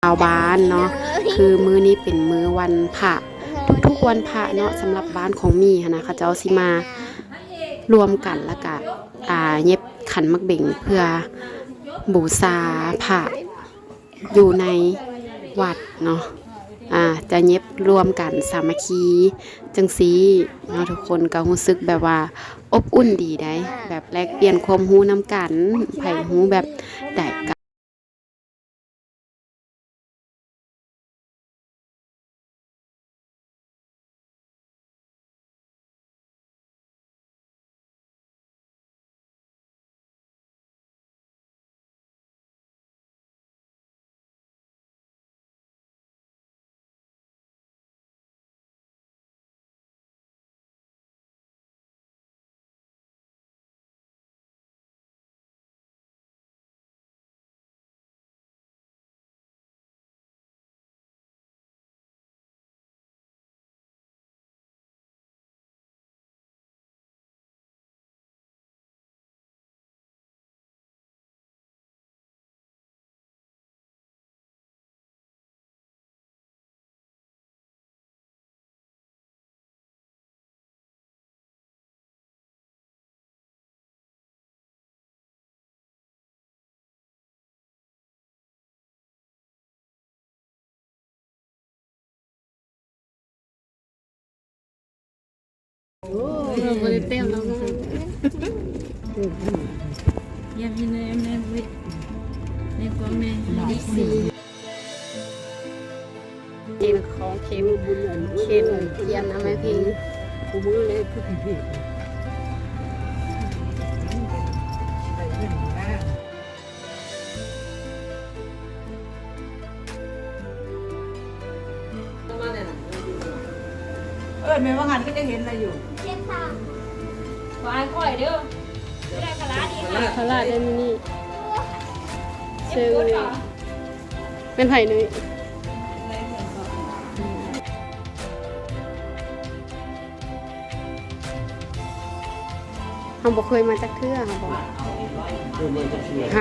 ຊາວບ້ານເນາະ ຄືມື້ນີ້ເປັນມື້ວັນພະ ທຸກໆວັນພະເນາະ ສຳລັບບ້ານຂອງໝີ່ຫັ້ນນະ ເຂົາເຈົ້າຊິມາລວມກັນ ແລ້ວກະ ອ່າ ເຫຍິບຂັນໝາກເບັງເພື່ອບູຊາພະ ຢູ່ໃນວັດເນາະ ອ່າ ຈະເຫຍິບລວມກັນສາມັກຄີຈັ່ງຊີ້ເນາະ ທຸກຄົນກໍຮູ້ສຶກແບບວ່າອົບອຸ່ນດີໃດ໋ ແບບແລກປ່ຽນຄວາມຮູ້ນຳກັນ ໃຜຮູ້ແບບໃດກໍ ເປັນຂອງເຂັມ ເຂັມທຽນນຳໄມ້ພິງ ເອີ້ນແມ່ວ່າຫັ້ນກໍຈະເຫັນລະຢູ່ ຂອງອ້າຍຂ້ອຍເດີ ໄດ້ພາລາດີ ພາລາເດ້ມື້ນີ້ ເຊິ່ງ ເປັນໃຜນີ້? ເຮົາບໍ່ເຄີຍມາຈັກເທື່ອ ເຮົາບໍ່ ຮ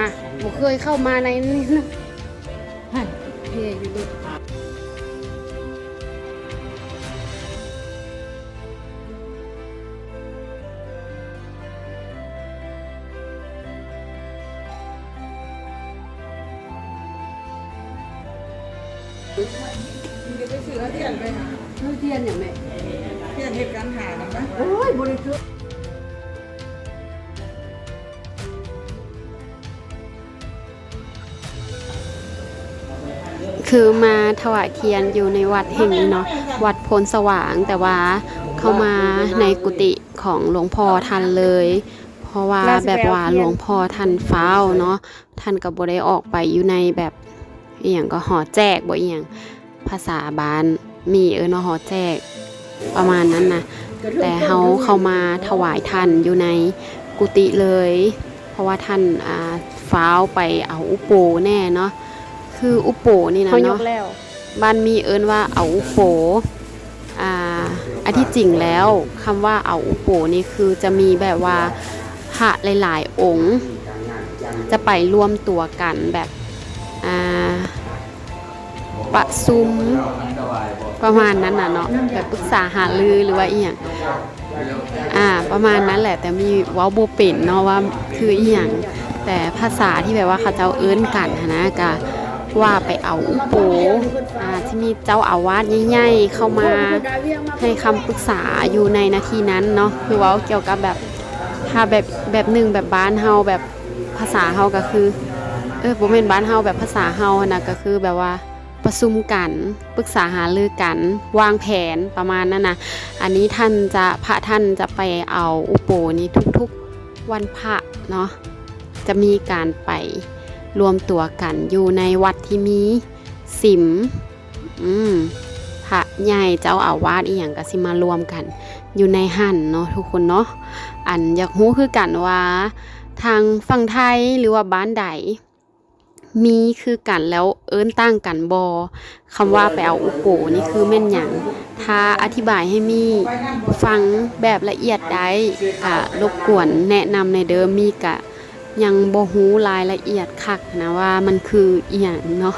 ະ ບໍ່ເຄີຍເຂົ້າມາໃນນີ້ ຫັ້ນ ເພຢູ່ເລີຍ. ຊື້ທຽນຫຍັງແມ່? ທຽນເຮັດກັນຫານຳ ໂອ້ຍ ບໍ່ໄດ້ຊື້. ຄືມາຖວາຍທຽນຢູ່ໃນວັດແຫ່ງນີ້ເນາະ ວັດໂພນສະຫວ່າງ ແຕ່ວ່າເຂົ້າມາໃນກຸຕິຂອງຫຼວງພໍ່ທ່ານເລີຍ ເພາະວ່າແບບວ່າຫຼວງພໍ່ທ່ານຟ້າວເນາະ ທ່ານກໍບໍ່ໄດ້ອອກໄປຢູ່ໃນແບບ ອີ່ຫຍັງກໍຫໍແຈກບໍ ອີ່ຫຍັງ ພາສາບ້ານໝີ່ເອີ້ນວ່າຫໍແຈກ ປະມານນັ້ນນະ ແຕ່ເຮົາເຂົ້າມາຖວາຍທ່ານຢູ່ໃນກຸຕິເລີຍ ເພາະວ່າທ່ານ ອ່າ ຟ້າວໄປເອົາອຸໂປແດ່ເນາະ ຄືອຸໂປນີ້ນະເນາະ ບ້ານໝີ່ເອີ້ນວ່າເອົາອຸໂປ ອ່າ ອັນທີ່ຈິງແລ້ວ ຄຳວ່າເອົາອຸໂປນີ້ຄືຈະມີແບບວ່າພະຫຼາຍໆອົງ ຈະໄປລວມຕົວກັນແບບ ອ່າ ປະຊຸມ ປະມານນັ້ນນະເນາະ ແບບປຶກສາຫາລື ຫຼືວ່າອີ່ຫຍັງ ອ່າ ປະມານນັ້ນແຫຼະ ແຕ່ມີເວົ້າບໍ່ເປັນເນາະວ່າຄືອີ່ຫຍັງ ແຕ່ພາສາທີ່ແບບວ່າເຂົາເຈົ້າເອີ້ນກັນຫັ້ນນະ ກະວ່າໄປເອົາອຸໂປ ອ່າ ທີ່ມີເຈົ້າອາວາດໃຫຍ່ໆເຂົ້າມາໃຫ້ຄຳປຶກສາຢູ່ໃນນາທີນັ້ນເນາະ ຄືເວົ້າກ່ຽວກັບແບບ ຖ້າແບບ ແບບໜຶ່ງແບບບ້ານເຮົາ ແບບພາສາເຮົາກໍຄື ເອີ ບໍ່ແມ່ນບ້ານເຮົາ ແບບພາສາເຮົາຫັ້ນນະ ກໍຄືແບບວ່າ ປະຊຸມກັນ ປຶກສາຫາລືກັນ ວາງແຜນ ປະມານນັ້ນນະ ອັນນີ້ທ່ານຈະ ພະທ່ານຈະໄປເອົາອຸໂປນີ້ທຸກໆວັນພະເນາະ ຈະມີການໄປລວມຕົວກັນຢູ່ໃນວັດທີ່ມີສິມ ອືມ ພະໃຫຍ່ເຈົ້າອາວາດອີ່ຫຍັງກໍຊິມາລວມກັນຢູ່ໃນຫັ້ນເນາະ ທຸກຄົນເນາະ ອັນຢາກຮູ້ຄືກັນວ່າທາງຝັ່ງໄທ ຫຼືວ່າບ້ານໃດ ມີຄືກັນແລ້ວເອີ້ນຕ່າງກັນບໍ່? ຄຳວ່າໄປເອົາອຸໂປນີ້ຄືແມ່ນຫຍັງ? ຖ້າອະທິບາຍໃຫ້ໝີ່ຟັງແບບລະອຽດໄດ້ ກະລົບກວນແນະນຳແດ່ເດີ ໝີ່ກະຍັງບໍ່ຮູ້ລາຍລະອຽດຄັກຫັ້ນນະວ່າມັນຄືອີ່ຫຍັງເນາະ.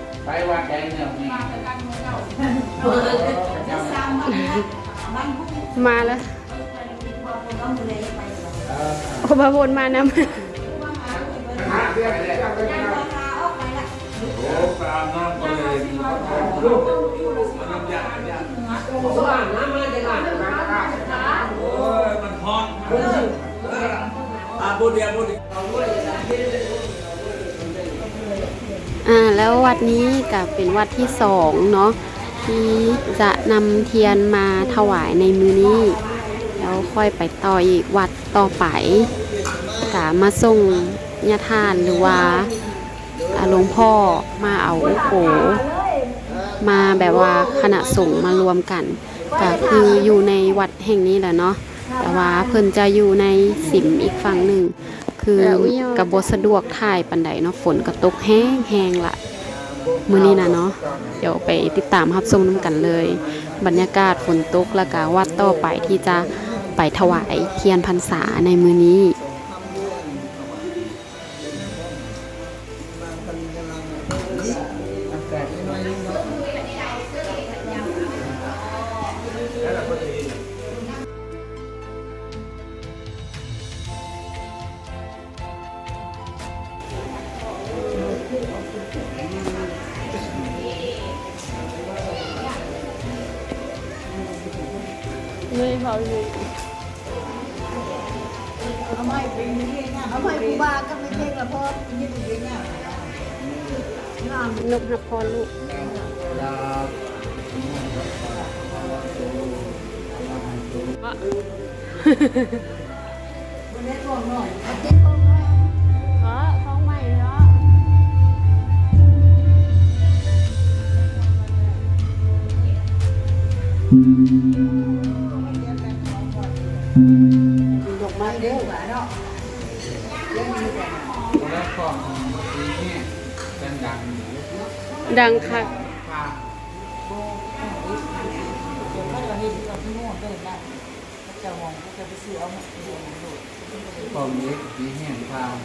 ໄປວັດໃດເມືອງນີ້? ມາແລ້ວ ໂອ້ ບ່າວໂພນມານຳ. ອ່າ ແລ້ວວັດນີ້ກະເປັນວັດທີສອງເນາະ ທີ່ຈະນຳທຽນມາຖວາຍໃນມື້ນີ້ ແລ້ວຄ່ອຍໄປຕໍ່ອີກວັດຕໍ່ໄປ ກະມາສົ່ງຍາທ່ານ ຫຼືວ່າ ອາ ຫຼວງພໍ່ມາເອົາອຸໂປ ມາແບບວ່າຄະນະສົງມາລວມກັນ ກະຄືຢູ່ໃນວັດແຫ່ງນີ້ແຫຼະເນາະ ແຕ່ວ່າເພິ່ນຈະຢູ່ໃນສິມອີກຝັ່ງໜຶ່ງ ຄືກະບໍ່ສະດວກຖ່າຍປານໃດເນາະ ຝົນກະຕົກແຮງໆ ລະມື້ນີ້ນະເນາະ. ດຽວໄປຕິດຕາມຮັບຊົມນຳກັນເລີຍ ບັນຍາກາດຝົນຕົກ ແລ້ວກະວັດຕໍ່ໄປທີ່ຈະໄປຖວາຍທຽນພັນສາໃນມື້ນີ້. ດັງຄັກ. ເຈົ້າຂອງເດັກດີແຮງທ່ານ.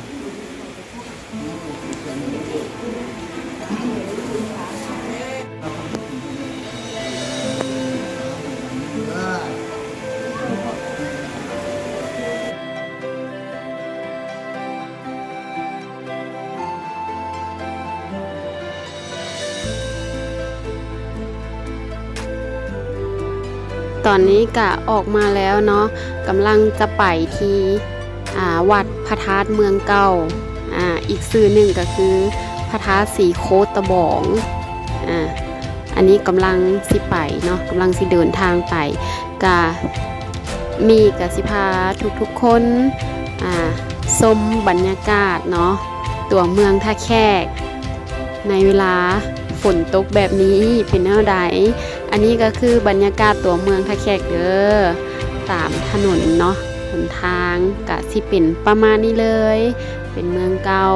ຕອນນີ້ກະອອກມາແລ້ວເນາະ ກຳລັງຈະໄປທີ່ ອ່າ ວັດພະທາດເມືອງເກົ່າ ອ່າ ອີກຊື່ໜຶ່ງກະຄືພະທາດສີໂຄດຕະບອງ ອ່າ ອັນນີ້ກຳລັງຊິໄປເນາະ ກຳລັງຊິເດີນທາງໄປ ກະມີກະຊິພາທຸກໆຄົນ ອ່າ ຊົມບັນຍາກາດເນາະ ຕົວເມືອງທ່າແຂກ ໃນເວລາຝົນຕົກແບບນີ້ເປັນແນວໃດ? ອັນນີ້ກະຄືບັນຍາກາດຕົວເມືອງທ່າແຂກເດີ ຕາມຖະໜົນເນາະ ຫົນທາງກະຊິເປັນປະມານນີ້ເລີຍ ເປັນເມືອງເກົ່າ.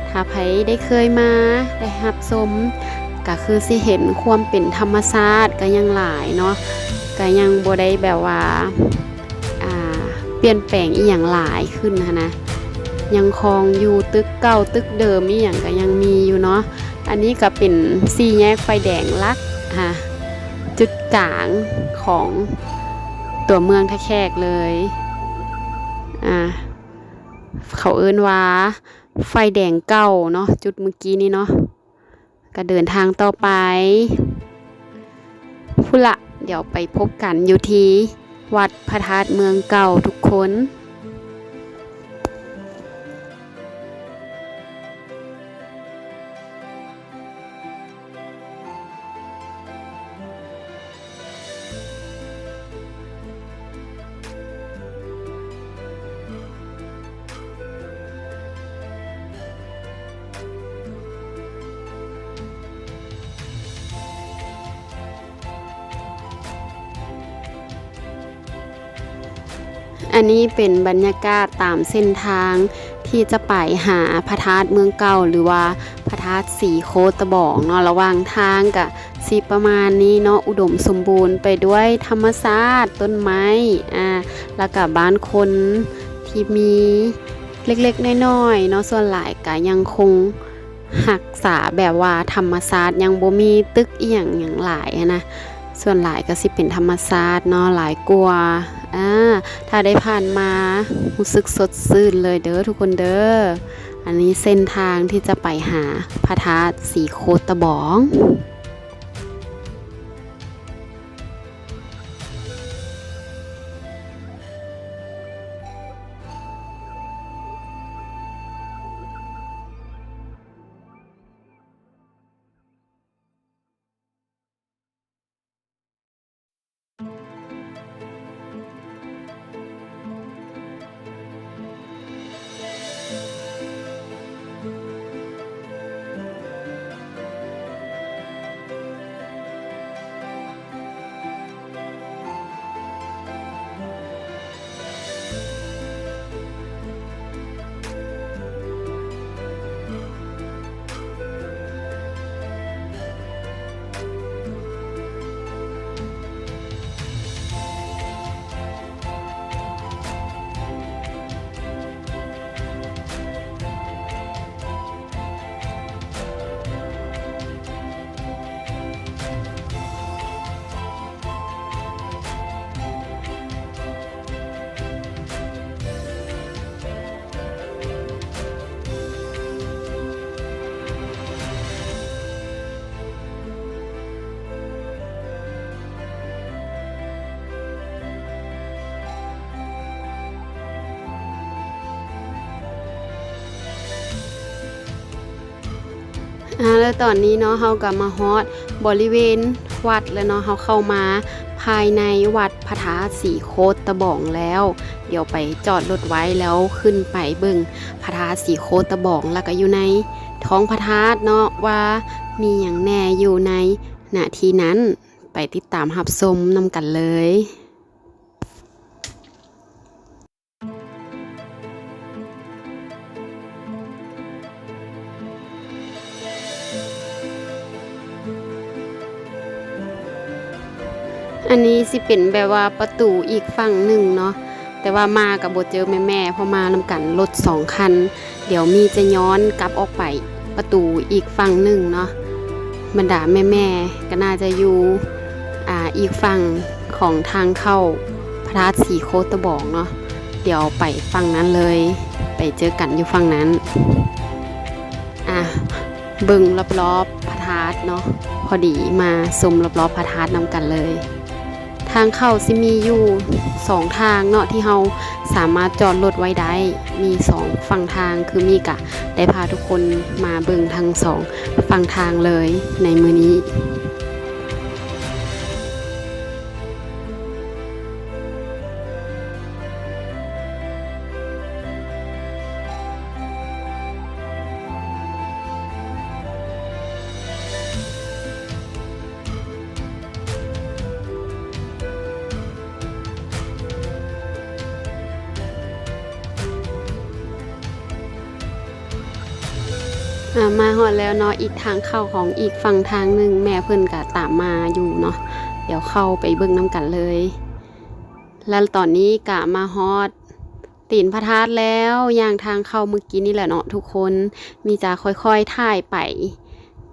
ຖ້າໃຜໄດ້ເຄີຍມາ ໄດ້ຮັບຊົມ ກະຄືຊິເຫັນຄວາມເປັນທຳມະຊາດກະຍັງຫຼາຍເນາະ ກະຍັງບໍ່ໄດ້ແບບວ່າ ອ່າ ປ່ຽນແປງອີ່ຫຍັງຫຼາຍຂຶ້ນຫັ້ນນະ ຍັງຄອງຢູ່ຕຶກເກົ່າຕຶກເດີມອີ່ຫຍັງກະຍັງມີຢູ່ເນາະ. ອັນນີ້ກະເປັນສີ່ແຍກໄຟແດງຫຼັກ ອ່າ ຈຸດກາງຂອງຕົວເມືອງທ່າແຂກເລີຍ ອ່າ ເຂົາເອີ້ນວ່າໄຟແດງເກົ່າເນາະ ຈຸດມື້ກີ້ນີ້ເນາະ. ກະເດີນທາງຕໍ່ໄປພຸ້ນລະ ດຽວໄປພົບກັນຢູ່ທີ່ວັດພະທາດເມືອງເກົ່າທຸກຄົນ. ອັນນີ້ເປັນບັນຍາກາດຕາມເສັ້ນທາງທີ່ຈະໄປຫາພະທາດເມືອງເກົ່າ ຫຼືວ່າພະທາດສີໂຄດຕະບອງເນາະ. ລະຫວ່າງທາງກະຊິປະມານນີ້ເນາະ, ອຸດົມສົມບູນໄປດ້ວຍທຳມະຊາດ, ຕົ້ນໄມ້ ອາ ລະກະບ້ານຄົນທີ່ມີເລັກໆນ້ອຍໆເນາະ, ສ່ວນຫຼາຍກະຍັງຄົງ ຮັກສາແບບວ່າທຳມະຊາດ, ຍັງບໍ່ມີຕຶກອີ່ຫຍັງຫຍັງຫຼາຍຫັ້ນນະ, ສ່ວນຫຼາຍກໍຊິເປັນທຳມະຊາດເນາະ ຫຼາຍກວ່າ. ອາ ຖ້າໄດ້ຜ່ານມາ ຮູ້ສຶກສົດຊື່ນເລີຍເດີທຸກຄົນເດີ. ອັນນີ້ເສັ້ນທາງທີ່ຈະໄປຫາພະທາດສີໂຄດຕະບອງ. ອາ ແລ້ວຕອນນີ້ເນາະ ເຮົາກໍມາຮອດບໍລິເວນວັດແລ້ວເນາະ, ເຮົາເຂົ້າມາພາຍໃນວັດພະທາດສີໂຄດຕະບອງແລ້ວ. ດຽວໄປຈອດລົດໄວ້ ແລ້ວຂຶ້ນໄປເບິ່ງພະທາດສີໂຄດຕະບອງ ແລ້ວກໍຢູ່ໃນທ້ອງພະທາດເນາະ ວ່າມີຫຍັງແດ່ຢູ່ໃນນະທີ່ນັ້ນ. ໄປຕິດຕາມຮັບຊົມນຳກັນເລີຍ. ອັນນີ້ຊິເປັນແບບວ່າປະຕູອີກຝັ່ງໜຶ່ງເນາະ, ແຕ່ວ່າມາກໍບໍ່ເຈີແມ່ໆ ເພາະມານຳກັນລົດສອງຄັນ. ດຽວມີຈະຍ້ອນກັບອອກໄປປະຕູອີກຝັ່ງໜຶ່ງເນາະ. ບັນດາແມ່ໆ ກໍໜ້າຈະຢູ່ ອາ ອີກຝັ່ງຂອງທາງເຂົ້າພະທາດສີໂຄດຕະບອງເນາະ. ດຽວໄປຝັ່ງນັ້ນເລີຍ, ໄປເຈີກັນຢູ່ຝັ່ງນັ້ນ. ອາ ເບິ່ງລອບໆພະທາດເນາະ, ພໍດີມາຊົມລອບໆພະທາດນຳກັນເລີຍ. ທາງເຂົ້າຊິມີຢູ່ສອງທາງເນາະ ທີ່ເຮົາສາມາດຈອດລົດໄວ້ໄດ້, ມີສອງຝັ່ງທາງ. ຄືມີກະໄດ້ພາທຸກຄົນມາເບິ່ງທັງສອງຝັ່ງທາງເລີຍໃນມື້ນີ້. ອາ ມາຮອດແລ້ວເນາະ, ອີກທາງເຂົ້າຂອງອີກຝັ່ງທາງໜຶ່ງ, ແມ່ເພິ່ນກະຕາມມາຢູ່ເນາະ. ດຽວເຂົ້າໄປເບິ່ງນຳກັນເລີຍ. ແລ້ວຕອນນີ້ກະມາຮອດ ຕີນພະທາດແລ້ວ, ຍ່າງທາງເຂົ້າມື້ກີ້ນີ້ແຫຼະເນາະທຸກຄົນ. ມີຈະຄ່ອຍໆຖ່າຍໄປ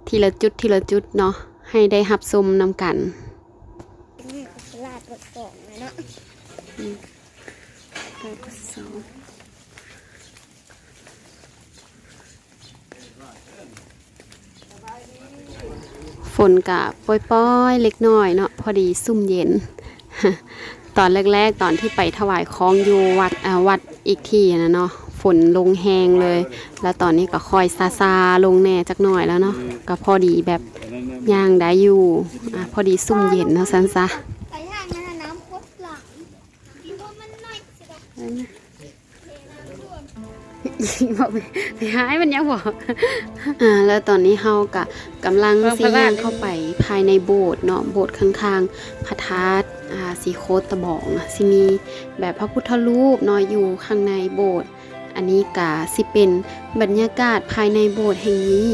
ທີລະຈຸດ ທີລະຈຸດເນາະ, ໃຫ້ໄດ້ຮັບຊົມນຳກັນ. ອືມ ຕະຫຼາດວັດສອງເນາະ. ອືມ ຕະຫຼາດວັດສອງ. ຝົນກະປ່ອຍໆເລັກນ້ອຍເນາະ, ພໍດີຊຸ່ມເຢັນ. ຕອນແລກໆ ຕອນທີ່ໄປຖວາຍຄອງຢູ່ວັດ ອາ ວັດອີກທີ່ນະເນາະ, ຝົນລົງແຮງເລີຍ. ແລ້ວຕອນນີ້ກໍຄ່ອຍຊາໆລົງແດ່ຈັກໜ້ອຍແລ້ວເນາະ, ກໍພໍດີແບບຍ່າງໄດ້ຢູ່. ອາ ພໍດີຊຸ່ມເຢັນເນາະ ຊັ້ນຊະ. ບອກໄປ ໄປຫາມັນຫານ້ຳໂຄດຫຼາຍ ມັນໜ້ອຍຊິດອກ. ບອກໄປ ໄປຫາມັນຫຍັງບໍ? ອາ ແລ້ວຕອນນີ້ເຮົາກະກຳລັງຊິຍ່າງເຂົ້າໄປພາຍໃນໂບດເນາະ, ໂບດຂ້າງໆພະທາດ ອາ ສີໂຄດຕະບອງ ຊິມີແບບພະພຸດທະຮູບເນາະ ຢູ່ຂ້າງໃນໂບດ. ອັນນີ້ກະຊິເປັນບັນຍາກາດພາຍໃນໂບດແຫ່ງນີ້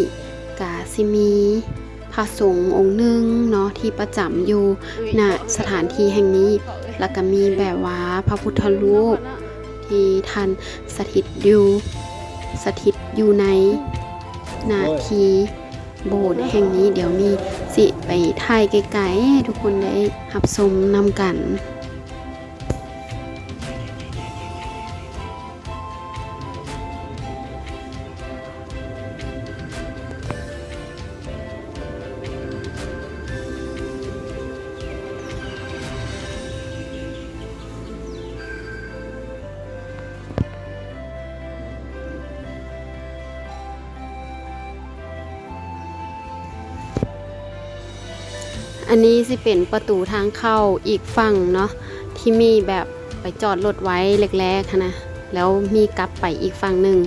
ກະຊິມີພະສົງອົງໜຶ່ງເນາະ ທີ່ປະຈຳຢູ່ ເອີຍ ນະ ເອີຍ ສະຖານທີ່ແຫ່ງນີ້ ເອີຍ ແລ້ວກະມີແບບວ່າພະພຸດທະຮູບທີ່ທ່ານສະຖິດຢູ່ ສະຖິດຢູ່ໃນ ນະ ທີ່ໂບດແຫ່ງນີ້. ດຽວມີຊິໄປຖ່າຍໃກ້ໆ ໃຫ້ທຸກຄົນໄດ້ຮັບຊົມນຳກັນ. ອັນນີ້ຊິເປັນປະຕູທາງເຂົ້າອີກຝັ່ງເນາະ ທີ່ມີແບບໄປຈອດລົດໄວ້ແລກໆຫັ້ນນະ ແລ້ວມີກັບໄປອີກຝັ່ງໜຶ່ງ.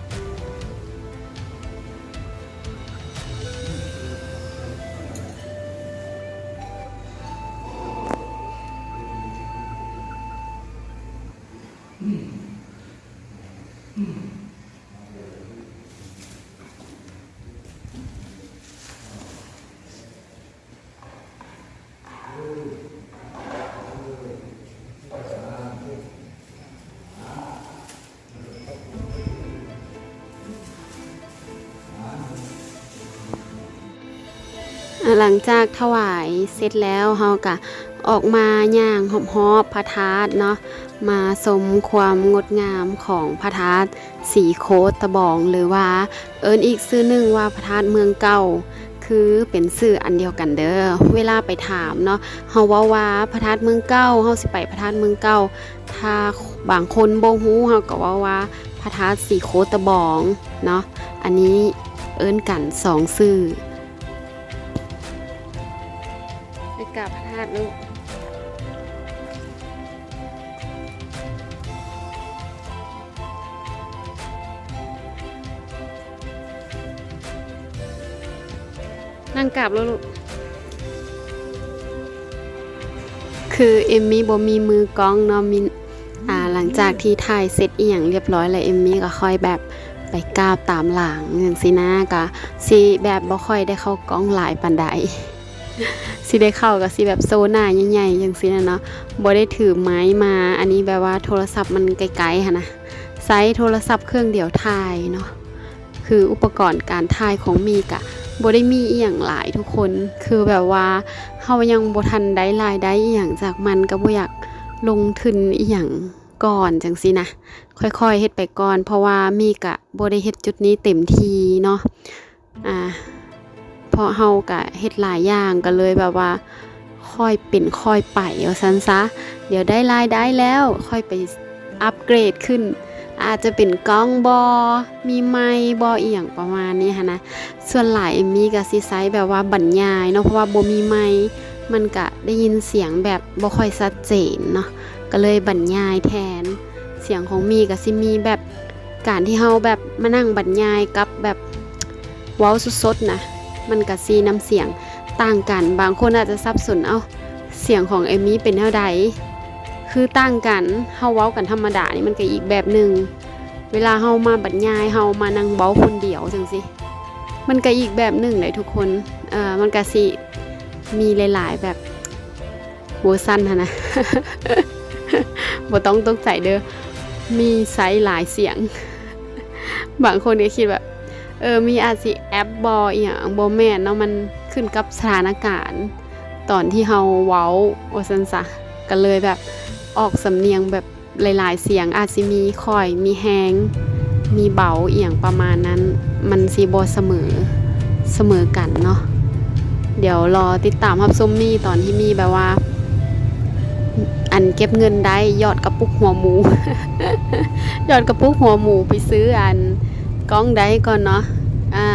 ຫຼັງຈາກຖວາຍເສັດແລ້ວ ເຮົາກະອອກມາຍ່າງຮອບໆພະທາດເນາະ ມາຊົມຄວາມງົດງາມຂອງພະທາດສີໂຄດຕະບອງ ຫຼືວ່າເອີ້ນອີກຊື່ໜຶ່ງວ່າພະທາດເມືອງເກົ່າ ຄືເປັນຊື່ອັນດຽວກັນເດີ. ເວລາໄປຖາມເນາະ ເຮົາເວົ້າວ່າພະທາດເມືອງເກົ່າ ເຮົາຊິໄປພະທາດເມືອງເກົ່າ. ຖ້າບາງຄົນບໍ່ຮູ້ ເຮົາກໍເວົ້າວ່າພະທາດສີໂຄດຕະບອງເນາະ. ອັນນີ້ເອີ້ນກັນສອງຊື່. ໄປກາບພະທາດລູກ. ນັ່ງກາບໂລດລູກ. ຄືເອມມີບໍ່ມີມືກ້ອງເນາະ ມີ ອ່າ ຫຼັງຈາກທີ່ຖ່າຍເສັດອີ່ຫຍັງລຽບຮ້ອຍແລ້ວ ເອມມີກໍຄ່ອຍແບບໄປກາບຕາມຫຼັງຈັ່ງຊີ້ນະ ກໍຊິແບບບໍ່ຄ່ອຍໄດ້ເຂົ້າກ້ອງຫຼາຍປານໃດ. ຊິໄດ້ເຂົ້າກໍຊິແບບໂຊໜ້າໃຫຍ່ໆຈັ່ງຊີ້ນະເນາະ ບໍ່ໄດ້ຖືໄມມາ. ອັນນີ້ແບບວ່າໂທລະສັບມັນໄກໆຫັ້ນນະ ໃຊ້ໂທລະສັບເຄື່ອງດຽວຖ່າຍເນາະ. ຄືອຸປະກອນການຖ່າຍຂອງມີກະບໍ່ໄດ້ມີອີ່ຫຍັງຫຼາຍທຸກຄົນ ຄືແບບວ່າເຮົາຍັງບໍ່ທັນໄດ້ລາຍໄດ້ອີ່ຫຍັງຈາກມັນ ກໍບໍ່ຢາກລົງທຶນອີ່ຫຍັງກ່ອນຈັ່ງຊີ້ນະ ຄ່ອຍໆເຮັດໄປກ່ອນ ເພາະວ່າມີກະບໍ່ໄດ້ເຮັດຈຸດນີ້ເຕັມທີ່ເນາະ. ອ່າ ເພາະເຮົາກະເຮັດຫຼາຍຢ່າງ ກໍເລີຍແບບວ່າຄ່ອຍເປັນຄ່ອຍໄປວ່າຊັ້ນຊະ. ດຽວໄດ້ລາຍໄດ້ແລ້ວ ຄ່ອຍໄປອັບເກຣດຂຶ້ນ ອາດຈະເປັນກ້ອງບໍ ມີໄມບໍ ອີ່ຫຍັງປະມານນີ້ຫັ້ນນະ. ສ່ວນຫຼາຍເອມມີກໍຊິໃຊ້ແບບວ່າບັນຍາຍເນາະ ເພາະວ່າບໍ່ມີໄມ ມັນກະໄດ້ຍິນສຽງແບບບໍ່ຄ່ອຍຊັດເຈນເນາະ ກໍເລີຍບັນຍາຍແທນ. ສຽງຂອງມີກໍຊິມີແບບ ການທີ່ເຮົາແບບມານັ່ງບັນຍາຍກັບແບບເວົ້າສົດໆນະ ມັນກະຊິນ້ຳສຽງຕ່າງກັນ. ບາງຄົນອາດຈະສັບສົນ ເອົ້າ ສຽງຂອງເອມມີເປັນແນວໃດ? ຄືຕ່າງກັນ ເຮົາເວົ້າກັນທຳມະດານີ້ມັນກະອີກແບບໜຶ່ງ ເວລາເຮົາມາບັນຍາຍ ເຮົາມານັ່ງເວົ້າຄົນດຽວຈັ່ງຊີ້ ມັນກະອີກແບບໜຶ່ງເດ້ທຸກຄົນ. ເອີ ມັນກະຊິມີຫຼາຍໆແບບ ເວີຊັນຫັ້ນນະ ບໍ່ຕ້ອງຕົກໃຈເດີ ມີໃຊ້ຫຼາຍສຽງ. ບາງຄົນກໍຄິດວ່າ ເອີ ມີອາດຊິແອັບບໍ ອີ່ຫຍັງ ບໍ່ແມ່ນເນາະ ມັນຂຶ້ນກັບສະຖານະການຕອນທີ່ເຮົາເວົ້າວ່າຊັ້ນຊະ ກໍເລີຍແບບອອກສຳນຽງແບບ ຫຼາຍໆສຽງ ອາດຊິມີຂ້ອຍ ມີແຮງ ມີເບົາ ອີ່ຫຍັງປະມານນັ້ນ ມັນຊິບໍ່ສະເໝີ ສະເໝີກັນເນາະ. ດຽວລໍຕິດຕາມຮັບຊົມມີຕອນທີ່ມີແບບວ່າ ອັນເກັບເງິນໄດ້ ຢອດກະປຸກຫົວໝູ ຢອດກະປຸກຫົວໝູໄປຊື້ອັນ ກ້ອງໄດ້ກ່ອນເນາະ ອາ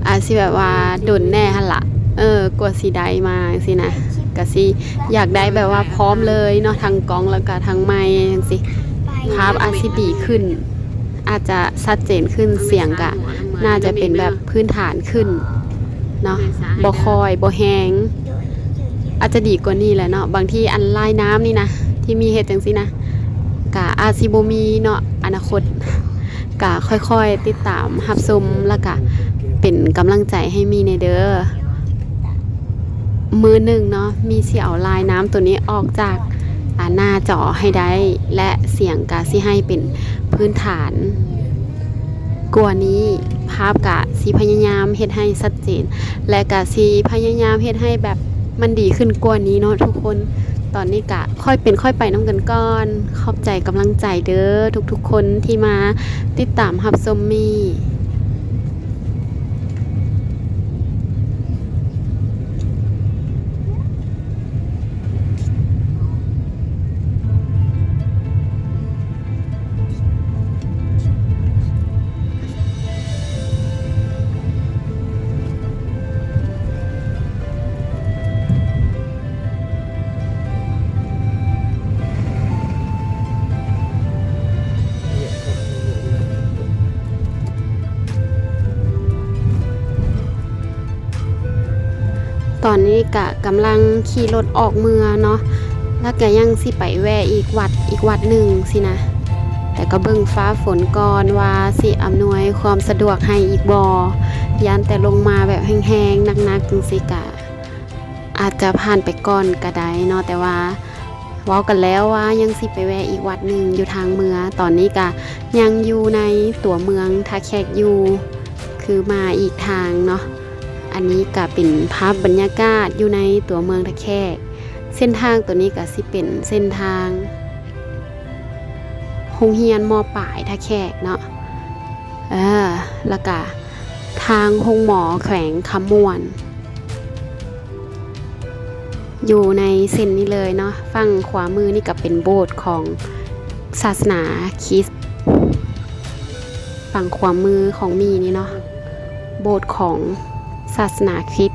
ອາດຊິແບບວ່າດົນແດ່ຫັ້ນລະ ເອີ ກວ່າຊິໄດ້ມາຈັ່ງຊີ້ນະ ກະຊິຢາກໄດ້ແບບວ່າພ້ອມເລີຍເນາະ ທັງກ້ອງແລ້ວກະທັງໄມຈັ່ງຊີ້ ພາບອາດຊິດີຂຶ້ນ ອາດຈະຊັດເຈນຂຶ້ນ ສຽງກະໜ້າຈະເປັນແບບພື້ນຖານຂຶ້ນເນາະ ບໍ່ຄ່ອຍ ບໍ່ແຮງ. ອາດຈະດີກວ່ານີ້ແຫຼະເນາະ. ບາງທີອັນລາຍນ້ຳນີ້ນະ ທີ່ມີເຮັດຈັ່ງຊີ້ນະ ກະອາດຊິບໍ່ມີເນາະ ອະນາຄົດ. ກະຄ່ອຍໆຕິດຕາມຮັບຊົມ ລະກະເປັນກຳລັງໃຈໃຫ້ມີແດ່ເດີ. ມື້ໜຶ່ງເນາະ ມີຊິເອົາລາຍນ້ຳໂຕນີ້ອອກຈາກ ອາ ໜ້າຈໍໃຫ້ໄດ້ ແລະ ສຽງກະຊິໃຫ້ເປັນພື້ນຖານກວ່ານີ້. ພາບກະຊິພະຍາຍາມເຮັດໃຫ້ຊັດເຈນ ແລະ ກະຊິພະຍາຍາມເຮັດໃຫ້ແບບມັນດີຂຶ້ນກວ່ານີ້ເນາະທຸກຄົນ. ຕອນນີ້ກະຄ່ອຍເປັນຄ່ອຍໄປນຳກັນກ່ອນ. ຂອບໃຈກຳລັງໃຈເດີ ທຸກໆຄົນທີ່ມາຕິດຕາມຮັບຊົມມີ. ຕອນນີ້ກະກຳລັງຂີ່ລົດອອກເມືອເນາະ ແລ້ວກະຍັງຊິໄປແວ່ອີກວັດ ອີກວັດໜຶ່ງຊີ້ນະ. ແຕ່ກໍເບິ່ງຟ້າຝົນກ່ອນວ່າຊິອຳນວຍຄວາມສະດວກໃຫ້ອີກບໍ່ ຢ້ານແຕ່ລົງມາແບບແຮງໆ ໜັກໆ ຈັ່ງຊີ້ກະອາດຈະຜ່ານໄປກ່ອນກະໄດ້ເນາະ. ແຕ່ວ່າເວົ້າກັນແລ້ວວ່າຍັງຊິໄປແວ່ອີກວັດໜຶ່ງຢູ່ທາງເມືອ. ຕອນນີ້ກະຍັງຢູ່ໃນຕົວເມືອງທ່າແຂກຢູ່ ຄືມາອີກທາງເນາະ. ອັນນີ້ກະເປັນພາບບັນຍາກາດຢູ່ໃນຕົວເມືອງທ່າແຂກ. ເສັ້ນທາງໂຕນີ້ກະຊິເປັນເສັ້ນທາງໂຮງຮຽນ ມ.ປາຍ ທ່າແຂກເນາະ ເອີ ແລ້ວກະທາງໂຮງໝໍແຂວງຄຳມ່ວນ ຢູ່ໃນເສັ້ນນີ້ເລີຍເນາະ. ຝັ່ງຂວາມືນີ້ກະເປັນໂບດຂອງສາສະໜາຄຣິດ. ຝັ່ງຂວາມືຂອງໝີ່ນີ້ເນາະ ໂບດຂອງສາສະໜາຄຣິດ.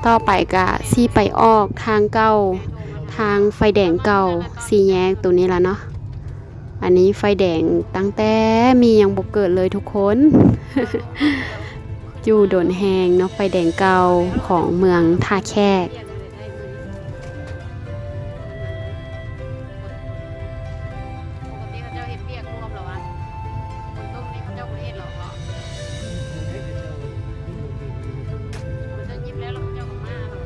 ຕໍ່ໄປກະຊິໄປອອກທາງເກົ່າ ທາງໄຟແດງເກົ່າ ສີ່ແຍກໂຕນີ້ລະເນາະ. ອັນນີ້ໄຟແດງຕັ້ງແຕ່ໝີ່ຍັງບໍ່ເກີດເລີຍທຸກຄົນ. ຢູ່ດົນແຮງເນາະ ໄຟແດງເກົ່າຂອງເມືອງທ່າແຂກ. ປົກກະຕິເຂົາເຈົ້າເຮັດວຽກລວມແລ້ວຫວາ? ຝົນຕົກນີ້ເຂົາເຈົ້າບໍ່ໄດ້ເຮັດຫຼອກເບາະ? ເຂົາເຈົ້າຍິບແລ້ວ ແລ້ວເຂົາເຈົ້າກໍມາແລ້ວ.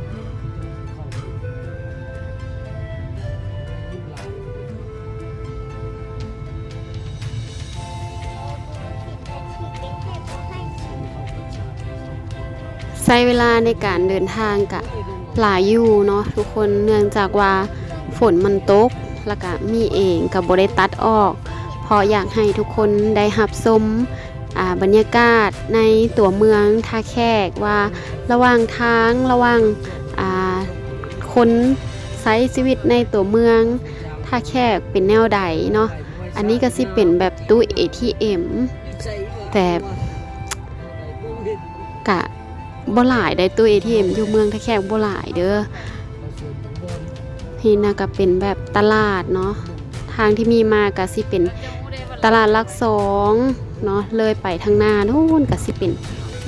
ໃຊ້ເວລາໃນການເດີນທາງກະຫຼາຍຢູ່ເນາະທຸກຄົນ ເນື່ອງຈາກວ່າຝົນມັນຕົກ ແລ້ວກະໝີ່ເອງກະບໍ່ໄດ້ຕັດອອກ ເພາະຢາກໃຫ້ທຸກຄົນໄດ້ຮັບຊົມ ອ່າ ບັນຍາກາດໃນຕົວເມືອງທ່າແຂກ ວ່າລະຫວ່າງທາງ ລະຫວ່າງ ອ່າ ຄົນໃຊ້ຊີວິດໃນຕົວເມືອງທ່າແຂກເປັນແນວໃດເນາະ. ອັນນີ້ກະຊິເປັນແບບຕູ້ເອທີເອັມ ແຕ່ກະບໍ່ຫຼາຍໃດ໋ ຕູ້ເອທີເອັມຢູ່ເມືອງທ່າແຂກບໍ່ຫຼາຍເດີ. ນີ້ນະກະເປັນແບບຕະຫຼາດເນາະ ທາງທີ່ມີມາກະຊິເປັນຕະຫຼາດຫຼັກສອງເນາະ ເລີຍໄປທາງໜ້າໂນ້ນກະຊິເປັນ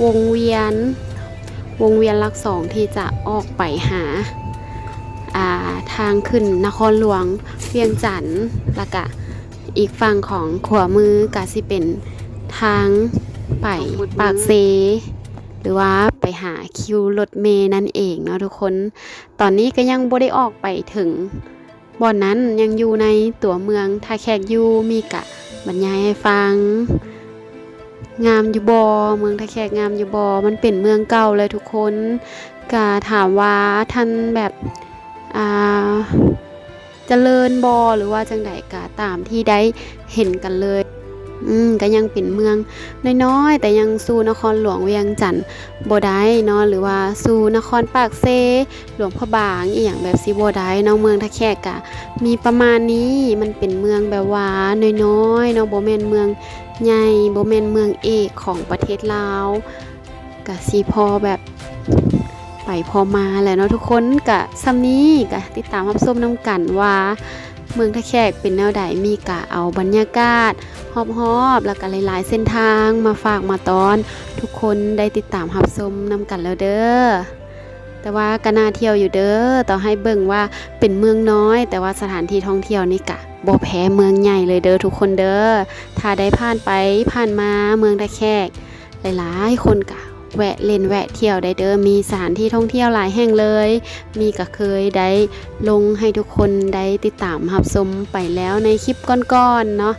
ວົງວຽນ ວົງວຽນຫຼັກສອງທີ່ຈະອອກໄປຫາ ອ່າ ທາງຂຶ້ນນະຄອນຫຼວງວຽງຈັນ ແລ້ວກະ ອີກຝັ່ງຂອງຂວາມືກະຊິເປັນທາງໄປປາກເຊ ຫຼືວ່າໄປຫາຄິວລົດເມນັ້ນເອງເນາະທຸກຄົນ. ຕອນນີ້ກະຍັງບໍ່ໄດ້ອອກໄປເຖິງບ່ອນນັ້ນ ຍັງຢູ່ໃນຕົວເມືອງທ່າແຂກຢູ່. ມີກະບັນຍາຍໃຫ້ຟັງ. ງາມຢູ່ບໍ່? ເມືອງທ່າແຂກງາມຢູ່ບໍ່? ມັນເປັນເມືອງເກົ່າແລ້ວທຸກຄົນ. ກະຖາມວ່າທັນແບບ ອ່າ ຈະເລີນບໍ່ ຫຼືວ່າຈັ່ງໃດ ກະຕາມທີ່ໄດ້ເຫັນກັນເລີຍ. ອືມ ກະຍັງເປັນເມືອງນ້ອຍໆ ແຕ່ຍັງສູ້ນະຄອນຫຼວງວຽງຈັນບໍ່ໄດ້ເນາະ ຫຼືວ່າສູ້ນະຄອນປາກເຊ ຫຼວງພະບາງ ອີ່ຫຍັງແບບຊີ້ບໍ່ໄດ້ເນາະ. ເມືອງທ່າແຂກກະມີປະມານນີ້ ມັນເປັນເມືອງແບບວ່ານ້ອຍໆເນາະ ບໍ່ແມ່ນເມືອງໃຫຍ່ ບໍ່ແມ່ນເມືອງເອກຂອງປະເທດລາວ. ກະຊິພໍແບບໄປພໍມາແຫຼະເນາະທຸກຄົນ. ກະສ່ຳນີ້ ກະຕິດຕາມຮັບຊົມນຳກັນວ່າເມືອງທ່າແຂກເປັນແນວໃດ. ມີກະເອົາບັນຍາກາດຮອບໆ ແລ້ວກະຫຼາຍໆເສັ້ນທາງມາຝາກມາຕ້ອນ ທຸກຄົນໄດ້ຕິດຕາມຮັບຊົມນຳກັນແລ້ວເດີ. ແຕ່ວ່າກໍໜ້າທ່ຽວຢູ່ເດີ້ ຕໍ່ໃຫ້ເບິ່ງວ່າເປັນເມືອງນ້ອຍ ແຕ່ວ່າສະຖານທີ່ທ່ອງທ່ຽວນີ້ກະບໍ່ແພ້ເມືອງໃຫຍ່ເລີຍເດີ້ທຸກຄົນເດີ້. ຖ້າໄດ້ຜ່ານໄປຜ່ານມາເມືອງທ່າແຂກ ຫຼາຍໆຄົນກະແວະຫຼິ້ນແວະທ່ຽວໄດ້ເດີ້ ມີສະຖານທີ່ທ່ອງທ່ຽວຫຼາຍແຫ່ງເລີຍ. ມີກະເຄີຍໄດ້ລົງໃຫ້ທຸກຄົນໄດ້ຕິດຕາມຮັບຊົມໄປແລ້ວໃນຄລິບກ່ອນໆເນາະ.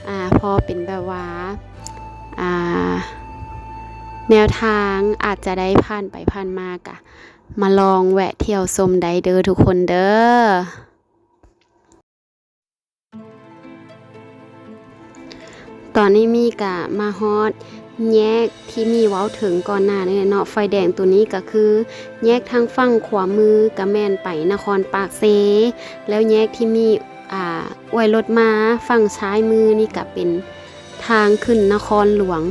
ອາ ພໍເປັນແບບວ່າ ອາ ແນວທາງ ອາດຈະໄດ້ຜ່ານໄປຜ່ານມາ ກະມາລອງແວະທ່ຽວຊົມໄດ້ເດີ້ທຸກຄົນເດີ້. ຕອນນີ້ມີກະມາຮອດແຍກທີ່ມີເວົ້າເຖິງກ່ອນໜ້ານີ້ແຫຼະເນາະ. ໄຟແດງໂຕນີ້ກະຄືແຍກທາງຝັ່ງຂວາມືກະແມ່ນໄປນະຄອນປາກເຊ ແລ້ວແຍກທີ່ມີ ອາ ອວຍລົດມາຝັ່ງຊ້າຍມືນີ້ກະເປັນທາງຂຶ້ນນະຄອນຫຼວງ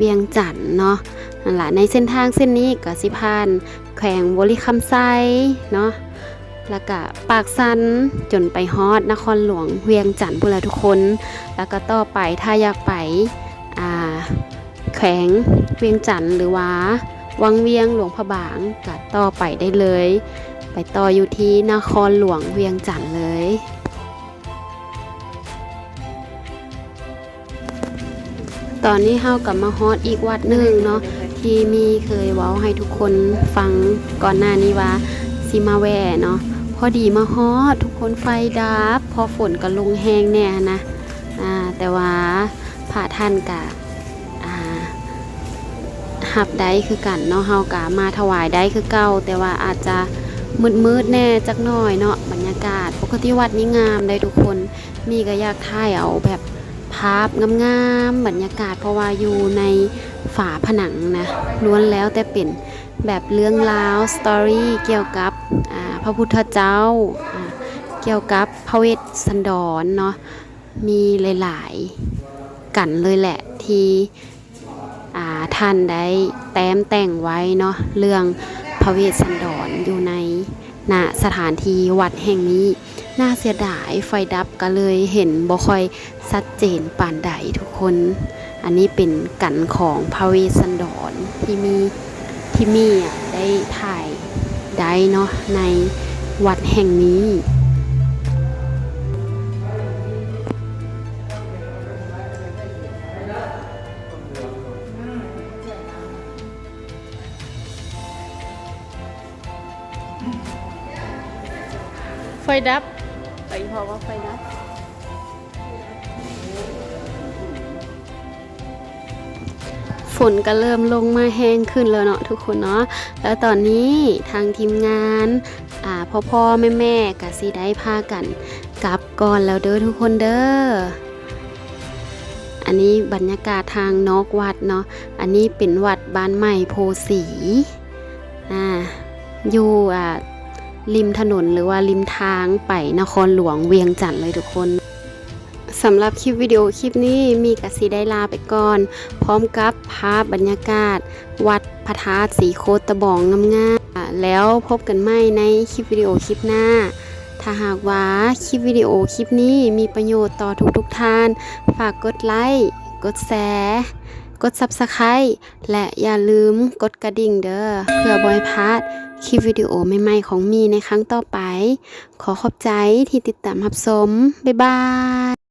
ວຽງຈັນເນາະ. ນັ້ນລະ ໃນເສັ້ນທາງເສັ້ນນີ້ກະຊິຜ່ານແຂວງບໍລິຄຳໄຊເນາະ ແລ້ວກະປາກຊັນ ຈົນໄປຮອດນະຄອນຫຼວງວຽງຈັນພຸ້ນລະທຸກຄົນ. ແລ້ວກະຕໍ່ໄປ ຖ້າຢາກໄປ ອາ ແຂວງວຽງຈັນ ຫຼືວ່າວັງວຽງຫຼວງພະບາງ ກະຕໍ່ໄປໄດ້ເລີຍ ໄປຕໍ່ຢູ່ທີ່ນະຄອນຫຼວງວຽງຈັນເລີຍ. ຕອນນີ້ເຮົາກໍມາຮອດອີກວັດໜຶ່ງເນາະ ທີ່ມີເຄີຍເວົ້າໃຫ້ທຸກຄົນຟັງກ່ອນໜ້ານີ້ວ່າຊິມາແວ່ເນາະ. ພໍດີມາຮອດ ທຸກຄົນ ໄຟດັບ ເພາະຝົນກໍລົງແຮງແດ່ຫັ້ນນະ. ອາ ແຕ່ວ່າພະທ່ານກະ ອາ ຮັບໄດ້ຄືກັນເນາະ ເຮົາກະມາຖວາຍໄດ້ຄືເກົ່າ ແຕ່ວ່າອາດຈະມືດໆແດ່ຈັກໜ້ອຍເນາະ. ບັນຍາກາດປົກກະຕິວັດນີ້ງາມໄດ໋ທຸກຄົນ. ມີກະຢາກຖ່າຍເອົາແບບພາບງາມໆ ບັນຍາກາດ ເພາະວ່າຢູ່ໃນຝາຜະໜັງນະ ລ້ວນແລ້ວແຕ່ເປັນແບບເລື່ອງລາວ ສະຕໍຣີ ກ່ຽວກັບ ອາ ພະພຸດທະເຈົ້າ ອາ ກ່ຽວກັບພະເວດສັນດອນເນາະ. ມີຫຼາຍໆກັນເລີຍແຫຼະ ທີ່ ອາ ທ່ານໄດ້ແຕ້ມແຕ່ງໄວ້ເນາະ ເລື່ອງພະເວດສັນດອນຢູ່ໃນ ນະ ສະຖານທີ່ວັດແຫ່ງນີ້. ໜ້າເສຍດາຍ ໄຟດັບກໍເລີຍເຫັນບໍ່ຄ່ອຍຊັດເຈນປານໃດທຸກຄົນ. ອັນນີ້ເປັນກັນຂອງພະເວດສັນດອນທີ່ມີ ທີ່ມີ ອາ ໄດ້ຖ່າຍໄດ້ເນາະ ໃນວັດແຫ່ງນີ້. ໄຟດັບ ໄປ ເພາະວ່າໄຟດັບ. ຝົນກໍເລີ່ມລົງມາແຮງຂຶ້ນແລ້ວເນາະທຸກຄົນເນາະ. ແລ້ວຕອນນີ້ທາງທີມງານ ອາ ພໍ່ໆແມ່ໆ ກະຊິໄດ້ພາກັນກັບກ່ອນແລ້ວເດີ້ທຸກຄົນເດີ້. ອັນນີ້ບັນຍາກາດທາງນອກວັດເນາະ. ອັນນີ້ເປັນວັດບ້ານໃໝ່ໂພສີ ອາ ຢູ່ ອາ ລິມຖະໜົນ ຫຼືວ່າລິມທາງໄປນະຄອນຫຼວງວຽງຈັນເລີຍທຸກຄົນ. ສຳລັບຄລິບວິດີໂອຄລິບນີ້ ມີກະຊິໄດ້ລາໄປກ່ອນ ພ້ອມກັບພາບບັນຍາກາດວັດພະທາດສີໂຄດຕະບອງງາມໆ. ແລ້ວພົບກັນໃໝ່ໃນຄລິບວິດີໂອຄລິບໜ້າ. ຖ້າຫາກວ່າຄລິບວິດີໂອຄລິບນີ້ມີປະໂຫຍດຕໍ່ທຸກໆທ່ານ ຝາກກົດໄລ້ ກົດແຊ ກົດ Subscribe ແລະ ຢ່າລືມກົດກະດິ່ງເດີ້ ເພື່ອບໍ່ໃຫ້ພາດຄລິບວິດີໂອໃໝ່ໆຂອງມີໃນຄັ້ງຕໍ່ໄປ. ຂໍຂອບໃຈທີ່ຕິດຕາມຮັບຊົມ. ບາຍບາຍ.